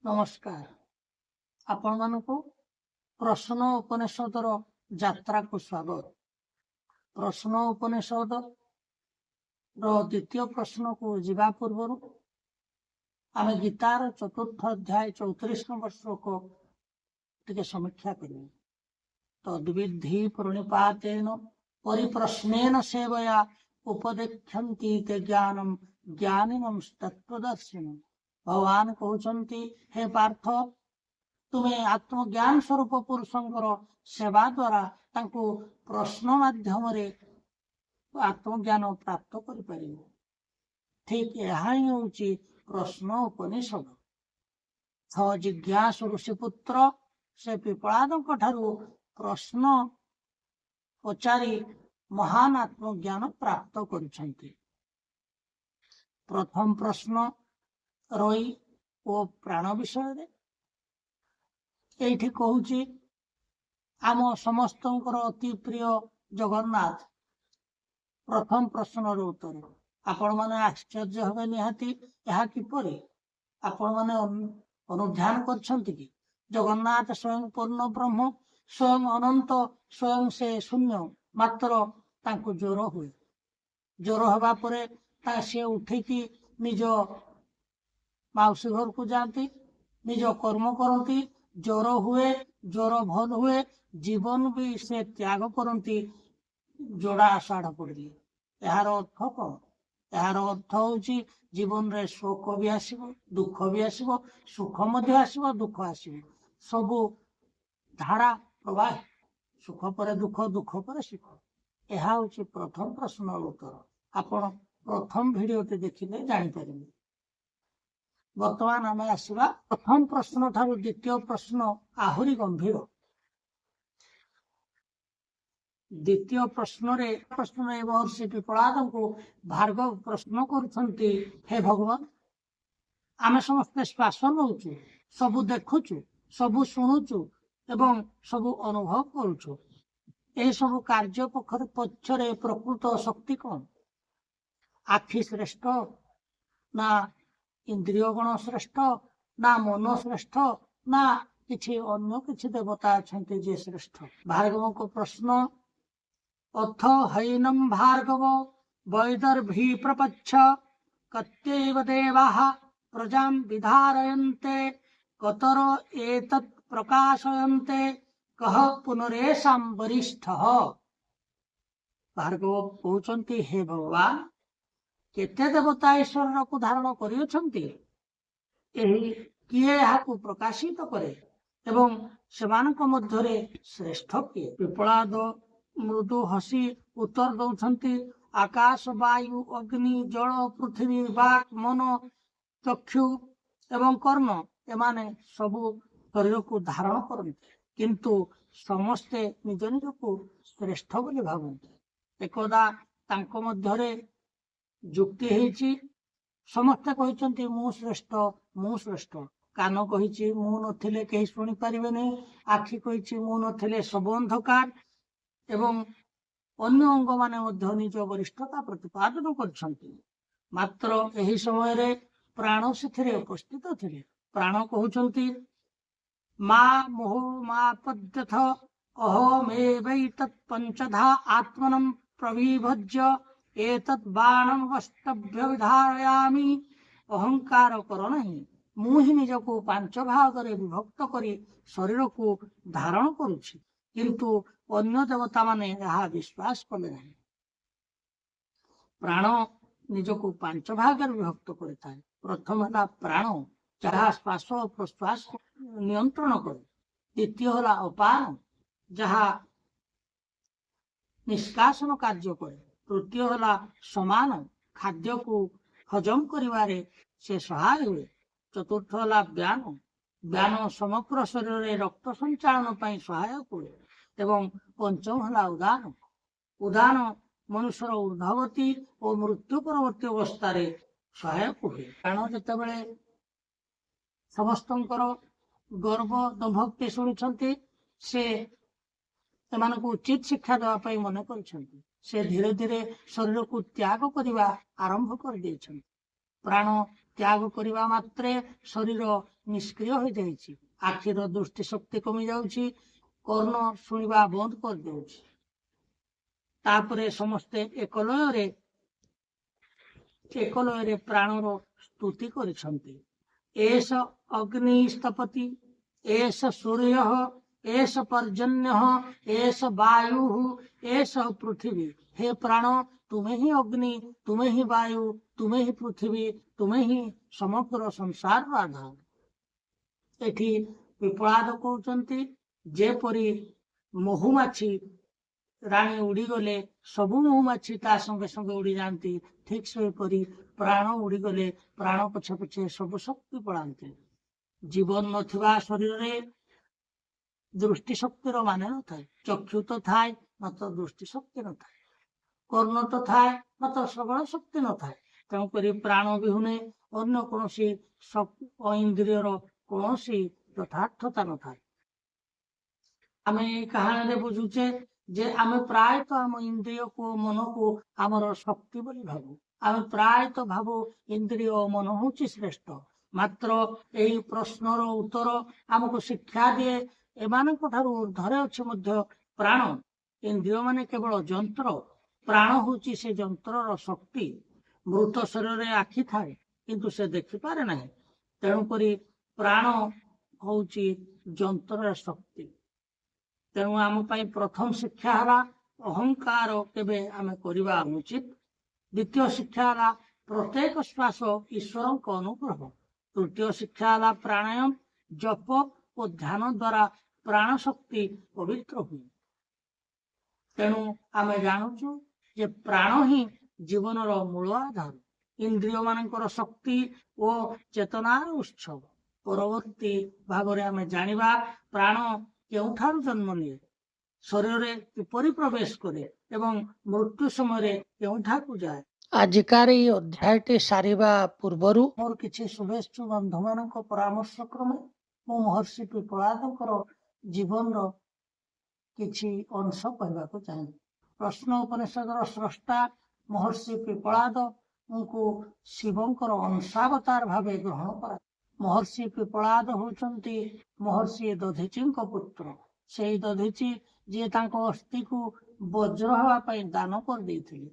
ନମସ୍କାର। ଆପଣମାନଙ୍କୁ ପ୍ରଶ୍ନ ଉପନିଷଦର ଯାତ୍ରାକୁ ସ୍ୱାଗତ। ପ୍ରଶ୍ନ ଉପନିଷଦ ର ଦ୍ୱିତୀୟ ପ୍ରଶ୍ନକୁ ଯିବା ପୂର୍ବରୁ ଆମେ ଗୀତାର ଚତୁର୍ଥ ଅଧ୍ୟାୟ 34 ନମ୍ବର ଶ୍ଲୋକ ଟିକେ ସମୀକ୍ଷା କରିବା। ତଦ୍ବିଦ୍ଧି ପ୍ରଣିପାତେନ ପରିପ୍ରଶ୍ନେନ ସେବୟା ଉପଦେକ୍ଷ୍ୟନ୍ତି ତେ ଜ୍ଞାନମ ଜ୍ଞାନିନଂ ତତ୍ତ୍ୱଦର୍ଶିନମ୍। ଭଗବାନ କହୁଛନ୍ତି, ହେ ପାର୍ଥ, ତୁମେ ଆତ୍ମଜ୍ଞାନ ସ୍ୱରୂପ ପୁରୁଷଙ୍କର ସେବା ଦ୍ୱାରା ତାଙ୍କୁ ପ୍ରଶ୍ନ ମାଧ୍ୟମରେ ଆତ୍ମଜ୍ଞାନ ପ୍ରାପ୍ତ କରିପାରିବ। ଠିକ ଏହା ହିଁ ହେଉଛି ପ୍ରଶ୍ନ ଉପନିଷଦ। ସ ଜିଜ୍ଞାସୁ ଋଷିପୁତ୍ର ସେ ପିପ୍ପଳାଦଙ୍କ ଠାରୁ ପ୍ରଶ୍ନ ପଚାରି ମହାନ ଆତ୍ମଜ୍ଞାନ ପ୍ରାପ୍ତ କରିଛନ୍ତି। ପ୍ରଥମ ପ୍ରଶ୍ନ ରଇ ଓ ପ୍ରାଣ ବିଷୟରେ। ଏଇଠି କହୁଛି, ଆମ ସମସ୍ତଙ୍କର ଅତି ପ୍ରିୟ ଜଗନ୍ନାଥ ପ୍ରଥମ ପ୍ରଶ୍ନର ଉତ୍ତର। ଆପଣମାନେ ଆଶ୍ଚର୍ଯ୍ୟ ହେବେ ନିହାତି, ଏହା କିପରି? ଆପଣମାନେ ଅନୁଧ୍ୟାନ କରିଛନ୍ତି କି? ଜଗନ୍ନାଥ ସ୍ୱୟଂ ପୂର୍ଣ୍ଣ ବ୍ରହ୍ମ, ସ୍ୱୟଂ ଅନନ୍ତ, ସ୍ୱୟଂ ସେ ଶୂନ୍ୟ। ମାତ୍ର ତାଙ୍କୁ ଜ୍ୱର ହୁଏ। ଜ୍ୱର ହେବା ପରେ ତା ସିଏ ଉଠିକି ନିଜ ମାଉସୀ ଘରକୁ ଯାଆନ୍ତି, ନିଜ କର୍ମ କରନ୍ତି। ଜ୍ୱର ହୁଏ, ଜ୍ୱର ଭଲ ହୁଏ, ଜୀବନ ବି ସେ ତ୍ୟାଗ କରନ୍ତି ଯୋଡ଼ା ଆଷାଢ଼ ପଡ଼ିଲେ। ଏହାର ଅର୍ଥ କଣ? ଏହାର ଅର୍ଥ ହଉଛି, ଜୀବନରେ ଶୋକ ବି ଆସିବ, ଦୁଃଖ ବି ଆସିବ, ସୁଖ ମଧ୍ୟ ଆସିବ, ଦୁଃଖ ଆସିବ। ସବୁ ଧାରା ପ୍ରବାହ, ସୁଖ ପରେ ଦୁଃଖ, ଦୁଃଖ ପରେ ସୁଖ। ଏହା ହଉଛି ପ୍ରଥମ ପ୍ରଶ୍ନର ଉତ୍ତର। ଆପଣ ପ୍ରଥମ ଭିଡିଓଟି ଦେଖିଲେ ଜାଣିପାରିବେ। ବର୍ତ୍ତମାନ ଆମେ ଆସିବା ପ୍ରଥମ ପ୍ରଶ୍ନ ଠାରୁ ଦ୍ୱିତୀୟ ପ୍ରଶ୍ନ ଆହୁରି ଗମ୍ଭୀର। ଦ୍ୱିତୀୟ ପ୍ରଶ୍ନରେ ମହର୍ଷି ପିପ୍ପଳାଦଙ୍କୁ ଭାର୍ଗବ ପ୍ରଶ୍ନ କରୁଛନ୍ତି, ହେ ଭଗବାନ, ଆମେ ସମସ୍ତେ ଶ୍ୱାସ ନଉଛୁ, ସବୁ ଦେଖୁଛୁ, ସବୁ ଶୁଣୁଛୁ ଏବଂ ସବୁ ଅନୁଭବ କରୁଛୁ। ଏସବୁ କାର୍ଯ୍ୟ ପଛରେ ପ୍ରକୃତ ଶକ୍ତି କଣ? ଆଖି ଶ୍ରେଷ୍ଠ ନା ଇନ୍ଦ୍ରିୟ ଗଣ ଶ୍ରେଷ୍ଠ ନା ମନ ଶ୍ରେଷ୍ଠ ନା କିଛି ଅନ୍ୟ କିଛି ଦେବତା ଅଛନ୍ତି ଯିଏ ଶ୍ରେଷ୍ଠ? ଭାର୍ଗବଙ୍କ ପ୍ରଶ୍ନ, ଅଥ ହୈନମ ଭାର୍ଗବ ବୈଦର୍ଭୀ ପ୍ରପଚ୍ଛ କତ୍ୟୈବ ଦେବାଃ ପ୍ରଜାಂ ବିଧାରୟନ୍ତେ କତର ଏତତ୍ ପ୍ରକାଶୟନ୍ତେ କହ ପୁନରେଷାಂ ବରିଷ୍ଠଃ। ଭାର୍ଗବ କହୁଛନ୍ତି, ହେ ଭଗବାନ, କେତେ ଦେବତା ଏ ଶରୀରକୁ ଧାରଣ କରିଅଛନ୍ତି? ଏହି କିଏ ଏହାକୁ ପ୍ରକାଶିତ କରେ ଏବଂ ସେମାନଙ୍କ ମଧ୍ୟରେ ଶ୍ରେଷ୍ଠ କିଏ? ପିପ୍ପଳାଦ ମୃଦୁ ହସି ଉତ୍ତର ଦଉଛନ୍ତି, ଆକାଶ, ବାୟୁ, ଅଗ୍ନି, ଜଳ, ପୃଥିବୀ, ବାକ୍, ମନ, ଚକ୍ଷୁ ଏବଂ କର୍ଣ୍ଣ, ଏମାନେ ସବୁ ଶରୀରକୁ ଧାରଣ କରନ୍ତି, କିନ୍ତୁ ସମସ୍ତେ ନିଜ ନିଜକୁ ଶ୍ରେଷ୍ଠ ବୋଲି ଭାବନ୍ତି। ଏକଦା ତାଙ୍କ ମଧ୍ୟରେ ଯୁକ୍ତି ହେଇଛି। ସମସ୍ତେ କହିଛନ୍ତି, ମୁଁ ଶ୍ରେଷ୍ଠ, ମୁଁ ଶ୍ରେଷ୍ଠ। କାନ କହିଛି, ମୁଁ ନଥିଲେ କେହି ଶୁଣିପାରିବେନି। ଆଖି କହିଛି, ମୁଁ ନଥିଲେ ସବୁ ଅନ୍ଧକାର। ଏବଂ ଅନ୍ୟ ଅଙ୍ଗମାନେ ମଧ୍ୟ ନିଜ ବରିଷ୍ଠତା ପ୍ରତିପାଦନ କରିଛନ୍ତି। ମାତ୍ର ଏହି ସମୟରେ ପ୍ରାଣ ସେଥିରେ ଉପସ୍ଥିତ ଥିଲେ। ପ୍ରାଣ କହୁଛନ୍ତି, ମା ମୋହ ମା ପଦ୍ୟଥ ଅହମେବୈତତ୍ ପଞ୍ଚଧା ଆତ୍ମନಂ ପ୍ରବିଭଜ୍ୟ ଏତତ୍ ବାଣମ ବଷ୍ଟଭ୍ୟ ବିଧାରୟାମି। ଅହଙ୍କାର କର ନାହିଁ। ମୁଁ ହିଁ ନିଜକୁ ପାଞ୍ଚ ଭାଗରେ ବିଭକ୍ତ କରି ଶରୀରକୁ ଧାରଣ କରୁଛି। କିନ୍ତୁ ଅନ୍ୟ ଦେବତାମାନେ ଏହା ବିଶ୍ୱାସ କଲେ ନାହିଁ। ପ୍ରାଣ ନିଜକୁ ପାଞ୍ଚ ଭାଗରେ ବିଭକ୍ତ କରିଥାଏ। ପ୍ରଥମ ହେଲା ପ୍ରାଣ, ଯାହା ଶ୍ୱାସ ଓ ପ୍ରଶ୍ୱାସ ନିୟନ୍ତ୍ରଣ କରେ। ଦ୍ୱିତୀୟ ହେଲା ଅପାନ, ଯାହା ନିଷ୍କାସନ କାର୍ଯ୍ୟ କରେ। ତୃତୀୟ ହେଲା ସମାନ, ଖାଦ୍ୟକୁ ହଜମ କରିବାରେ ସେ ସହାୟ ହୁଏ। ଚତୁର୍ଥ ହେଲା ବ୍ୟାନ। ବ୍ୟାନ ସମଗ୍ର ଶରୀରରେ ରକ୍ତ ସଞ୍ଚାଳନ ପାଇଁ ସହାୟକ ହୁଏ। ଏବଂ ପଞ୍ଚମ ହେଲା ଉଦାନ। ଉଦାନ ମନୁଷ୍ୟର ଉର୍ଦ୍ଧ୍ୱଗତି ଓ ମୃତ୍ୟୁ ପରବର୍ତ୍ତୀ ଅବସ୍ଥାରେ ସହାୟକ ହୁଏ। କାରଣ ଯେତେବେଳେ ସମସ୍ତଙ୍କର ଗର୍ବ ଦମ୍ଭୋକ୍ତି ଶୁଣିଛନ୍ତି, ସେ ଏମାନଙ୍କୁ ଉଚିତ ଶିକ୍ଷା ଦେବା ପାଇଁ ମନେ କରିଛନ୍ତି। ସେ ଧୀରେ ଧୀରେ ଶରୀରକୁ ତ୍ୟାଗ କରିବା ଆରମ୍ଭ କରିଦେଇଛନ୍ତି। ପ୍ରାଣ ତ୍ୟାଗ କରିବା ମାତ୍ରେ ଶରୀର ନିଷ୍କ୍ରିୟ ହୋଇଯାଇଛି। ଆଖିର ଦୃଷ୍ଟି ଶକ୍ତି କମି ଯାଉଛି, କର୍ଣ୍ଣ ଶୁଣିବା ବନ୍ଦ କରିଦେଉଛି। ତାପରେ ସମସ୍ତେ ଏକଲୟରେ ପ୍ରାଣର ସ୍ତୁତି କରିଛନ୍ତି। ଏଷ ଅଗ୍ନିସ୍ତପତି, ଏଷ ସୂର୍ଯ୍ୟ, ଏଷ ପର୍ଜନ୍ୟ, ଏଷ ବାୟୁ, ଏଷ ପୃଥିବୀ। ହେ ପ୍ରାଣ, ତୁମେ ହିଁ ଅଗ୍ନି, ତୁମେ ହିଁ ବାୟୁ, ତୁମେ ହିଁ ପୃଥିବୀ, ତୁମେ ହିଁ ସମଗ୍ର ସଂସାରର ଆଧାର। ଏଠି ପିପ୍ପଳାଦ କହୁଛନ୍ତି, ଯେପରି ମହୁମାଛି ରାଣୀ ଉଡ଼ିଗଲେ ସବୁ ମହୁମାଛି ତା ସଙ୍ଗେ ସଙ୍ଗେ ଉଡ଼ିଯାଆନ୍ତି, ଠିକ ସେହିପରି ପ୍ରାଣ ଉଡ଼ିଗଲେ ପ୍ରାଣ ପଛେ ପଛେ ସବୁ ଶକ୍ତି ପଳାନ୍ତି। ଜୀବନ ନଥିବା ଶରୀରରେ ଦୃଷ୍ଟି ଶକ୍ତିର ମାନେ ନଥାଏ। ଚକ୍ଷୁ ତ ଥାଏ, ମାତ୍ର ଦୃଷ୍ଟି ଶକ୍ତି ନଥାଏ। କର୍ଣ୍ଣ ତ ଥାଏ, ମାତ୍ର ଶ୍ରବଣ ଶକ୍ତି ନଥାଏ। ତେଣୁକରି ପ୍ରାଣ ବିହୁନେ ଅନ୍ୟ କୌଣସି ଇନ୍ଦ୍ରିୟର କୌଣସି ଯଥାର୍ଥତା ନଥାଏ। ଆମେ ଏଇ କାହାଣୀରେ ବୁଝୁଛେ ଯେ ଆମେ ପ୍ରାୟତଃ ଆମ ଇନ୍ଦ୍ରିୟକୁ, ମନକୁ ଆମର ଶକ୍ତି ବୋଲି ଭାବୁ। ଆମେ ପ୍ରାୟତଃ ଭାବୁ ଇନ୍ଦ୍ରିୟ ଓ ମନ ହଉଛି ଶ୍ରେଷ୍ଠ। ମାତ୍ର ଏହି ପ୍ରଶ୍ନର ଉତ୍ତର ଆମକୁ ଶିକ୍ଷା ଦିଏ ଏମାନଙ୍କ ଠାରୁ ଉର୍ଦ୍ଧ୍ୱରେ ଅଛି ମଧ୍ୟ ପ୍ରାଣ। ଇନ୍ଦ୍ରିୟ ମାନେ କେବଳ ଯନ୍ତ୍ର, ପ୍ରାଣ ହଉଛି ସେ ଯନ୍ତ୍ରର ଶକ୍ତି। ମୃତ ଶରୀରରେ ଆଖି ଥାଏ, କିନ୍ତୁ ସେ ଦେଖିପାରେ ନାହିଁ। ତେଣୁକରି ପ୍ରାଣ ହଉଛି ଯନ୍ତ୍ରର ଶକ୍ତି। ତେଣୁ ଆମ ପାଇଁ ପ୍ରଥମ ଶିକ୍ଷା ହେଲା ଅହଙ୍କାର କେବେ ଆମେ କରିବା ଅନୁଚିତ। ଦ୍ୱିତୀୟ ଶିକ୍ଷା ହେଲା ପ୍ରତ୍ୟେକ ଶ୍ୱାସ ଈଶ୍ୱରଙ୍କ ଅନୁଗ୍ରହ। ତୃତୀୟ ଶିକ୍ଷା ହେଲା ପ୍ରାଣାୟାମ, ଜପ ଓ ଧ୍ୟାନ ଦ୍ୱାରା ପ୍ରାଣ ଶକ୍ତି ପବିତ୍ର ହୁଏ। ତେଣୁ ଆମେ ଜାଣୁଛୁ ଯେ ପ୍ରାଣ ହିଁ ଜୀବନର ମୂଳ ଆଧାର, ଇନ୍ଦ୍ରିୟ ମାନଙ୍କର ଶକ୍ତି ଓ ଚେତନାର ଉତ୍ସ। ପରବର୍ତ୍ତୀ ଭାବରେ ଆମେ ଜାଣିବା ପ୍ରାଣ କେଉଁଠାରୁ ଜନ୍ମ ନିଏ, ଶରୀରରେ କିପରି ପ୍ରବେଶ କରେ ଏବଂ ମୃତ୍ୟୁ ସମୟରେ କେଉଁଠାକୁ ଯାଏ। ଆଜିକାର ଏଇ ଅଧ୍ୟାୟଟି ସାରିବା ପୂର୍ବରୁ ମୋର କିଛି ଶୁଭେଚ୍ଛୁ ବନ୍ଧୁମାନଙ୍କ ପରାମର୍ଶ କ୍ରମେ ମୁଁ ମହର୍ଷି ପିପ୍ପଳାଦଙ୍କର ଜୀବନର କିଛି ଅଂଶ କହିବାକୁ ଚାହେଁ। ପ୍ରଶ୍ନ ଉପନିଷଦର ସ୍ରଷ୍ଟା ମହର୍ଷି ପିପ୍ପଳାଦଙ୍କୁ ଶିବଙ୍କର ଅଂଶାବତାର ଭାବେ ଗ୍ରହଣ କରା। ମହର୍ଷି ପିପ୍ପଳାଦ ହଉଛନ୍ତି ମହର୍ଷି ଦଧିଚିଙ୍କ ପୁତ୍ର। ସେଇ ଦଧିଚି ଯିଏ ତାଙ୍କ ଅସ୍ଥିକୁ ବଜ୍ର ହେବା ପାଇଁ ଦାନ କରିଦେଇଥିଲେ।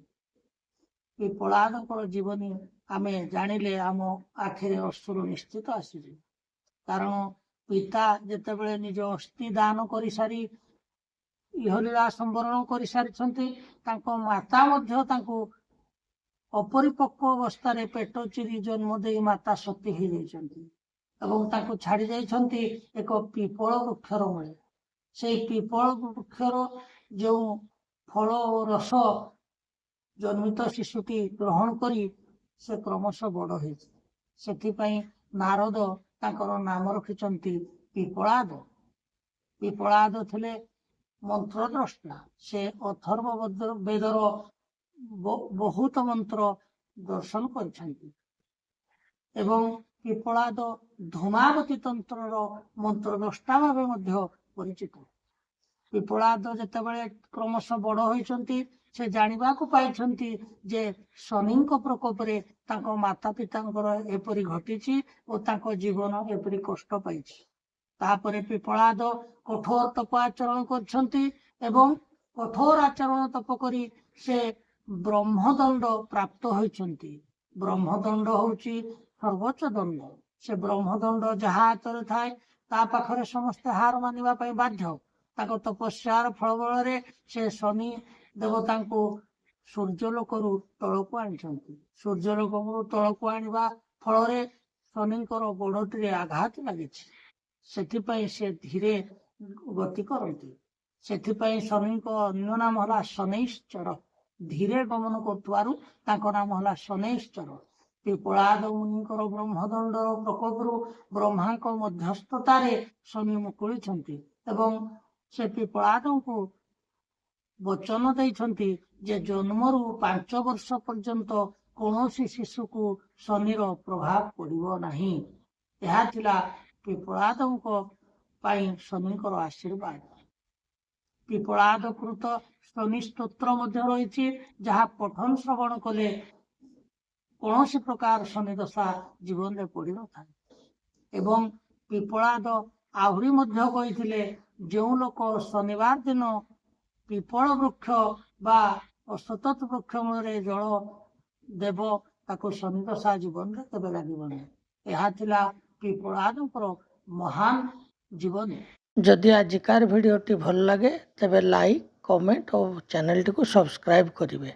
ପିପ୍ପଳାଦଙ୍କର ଜୀବନୀ ଆମେ ଜାଣିଲେ ଆମ ଆଖିରେ ଅଶ୍ରୁ ନିଶ୍ଚିତ ଆସିଯିବ। କାରଣ ପିତା ଯେତେବେଳେ ନିଜ ଅସ୍ଥି ଦାନ କରିସାରି ଇହଲୀଳା ସମ୍ବରଣ କରିସାରିଛନ୍ତି, ତାଙ୍କ ମାତା ମଧ୍ୟ ତାଙ୍କୁ ଅପରିପକ୍ୱ ଅବସ୍ଥାରେ ପେଟ ଚିରି ଜନ୍ମ ଦେଇ ମାତା ସତୀ ହେଇଯାଇଛନ୍ତି ଏବଂ ତାଙ୍କୁ ଛାଡି ଯାଇଛନ୍ତି ଏକ ପିପଳ ବୃକ୍ଷର ମୂଳେ। ସେଇ ପିପଳ ବୃକ୍ଷର ଯେଉଁ ଫଳ ଓ ରସ ଜନ୍ମିତ ଶିଶୁଟି ଗ୍ରହଣ କରି ସେ କ୍ରମଶଃ ବଡ ହେଇଛି। ସେଥିପାଇଁ ନାରଦ ତାଙ୍କର ନାମ ରଖିଛନ୍ତି ପିପଳାଦ। ପିପଳାଦ ଥିଲେ ମନ୍ତ୍ରଦ୍ରଷ୍ଟା। ସେ ଅଥର୍ବ ବେଦର ବହୁତ ମନ୍ତ୍ର ଦର୍ଶନ କରିଛନ୍ତି ଏବଂ ପିପଳାଦ ଧୂମାବତୀ ତନ୍ତ୍ରର ମନ୍ତ୍ରଦ୍ରଷ୍ଟା ଭାବେ ମଧ୍ୟ ପରିଚିତ। ପିପଳାଦ ଯେତେବେଳେ କ୍ରମଶଃ ବଡ ହୋଇଛନ୍ତି, ସେ ଜାଣିବାକୁ ପାଇଛନ୍ତି ଯେ ଶନିଙ୍କ ପ୍ରକୋପରେ ତାଙ୍କ ମାତା ପିତାଙ୍କର ଏପରି ଘଟିଛି ଓ ତାଙ୍କ ଜୀବନ ଏପରି କଷ୍ଟ ପାଇଛି। ତାପରେ ପିପଳାଦ କଠୋର ତପ ଆଚରଣ କରିଛନ୍ତି ଏବଂ କଠୋର ଆଚରଣ ତପ କରି ସେ ବ୍ରହ୍ମଦଣ୍ଡ ପ୍ରାପ୍ତ ହୋଇଛନ୍ତି। ବ୍ରହ୍ମଦଣ୍ଡ ହଉଛି ସର୍ବୋଚ୍ଚ ଦଣ୍ଡ। ସେ ବ୍ରହ୍ମଦଣ୍ଡ ଯାହା ହାତରେ ଥାଏ ତା ପାଖରେ ସମସ୍ତେ ହାର ମାନିବା ପାଇଁ ବାଧ୍ୟ। ତାଙ୍କ ତପସ୍ୟାର ଫଳ ବଳରେ ସେ ଶନି ଦେବତାଙ୍କୁ ସୂର୍ଯ୍ୟଲୋକରୁ ତଳକୁ ଆଣିଛନ୍ତି। ସୂର୍ଯ୍ୟଲୋକରୁ ତଳକୁ ଆଣିବା ଫଳରେ ଶନିଙ୍କର ଗୋଡଟିରେ ଆଘାତ ଲାଗିଛି, ସେଥିପାଇଁ ସେ ଧୀରେ ଗତି କରନ୍ତି। ସେଥିପାଇଁ ଶନିଙ୍କ ଅନ୍ୟ ନାମ ହେଲା ଶନୈଶ୍ଚର। ଧୀରେ ଗମନ କରୁଥିବାରୁ ତାଙ୍କ ନାମ ହେଲା ଶନୈଶ୍ଚର। ପିପଳାଦ ମୁନିଙ୍କର ବ୍ରହ୍ମଦଣ୍ଡର ପ୍ରକୋପରୁ ବ୍ରହ୍ମାଙ୍କ ମଧ୍ୟସ୍ଥତାରେ ଶନି ମୁକୁଳିଛନ୍ତି ଏବଂ ସେ ପିପଳାଦଙ୍କୁ ବଚନ ଦେଇଛନ୍ତି ଯେ ଜନ୍ମରୁ 5 ବର୍ଷ ପର୍ଯ୍ୟନ୍ତ କୌଣସି ଶିଶୁକୁ ଶନିର ପ୍ରଭାବ ପଡ଼ିବ ନାହିଁ। ଏହା ଥିଲା ପିପଳାଦଙ୍କ ପାଇଁ ଶନିଙ୍କର ଆଶୀର୍ବାଦ। ପିପଳାଦ କୃତ ଶନି ସ୍ତୋତ୍ର ମଧ୍ୟ ରହିଛି, ଯାହା ପଠନ ଶ୍ରବଣ କଲେ କୌଣସି ପ୍ରକାର ଶନିଦଶା ଜୀବନରେ ପଡ଼ିନଥାଏ। ଏବଂ ପିପ୍ପଳାଦ ଆହୁରି ମଧ୍ୟ କହିଥିଲେ, ଯେଉଁ ଲୋକ ଶନିବାର ଦିନ ପିପଳ ବୃକ୍ଷ ବା ଅଶ୍ୱତ୍ଥ ବୃକ୍ଷ ମୂଳରେ ଜଳ ଦେବ, ତାକୁ ଶନିଦଶା ଜୀବନରେ କେବେ ଲାଗିବ ନାହିଁ। ଏହା ଥିଲା ପିପ୍ପଳାଦଙ୍କର ମହାନ ଜୀବନୀ। ଯଦି ଆଜିକାର ଭିଡ଼ିଓଟି ଭଲ ଲାଗେ, ତେବେ ଲାଇକ୍, କମେଣ୍ଟ ଓ ଚ୍ୟାନେଲଟିକୁ ସବସ୍କ୍ରାଇବ୍ କରିବେ।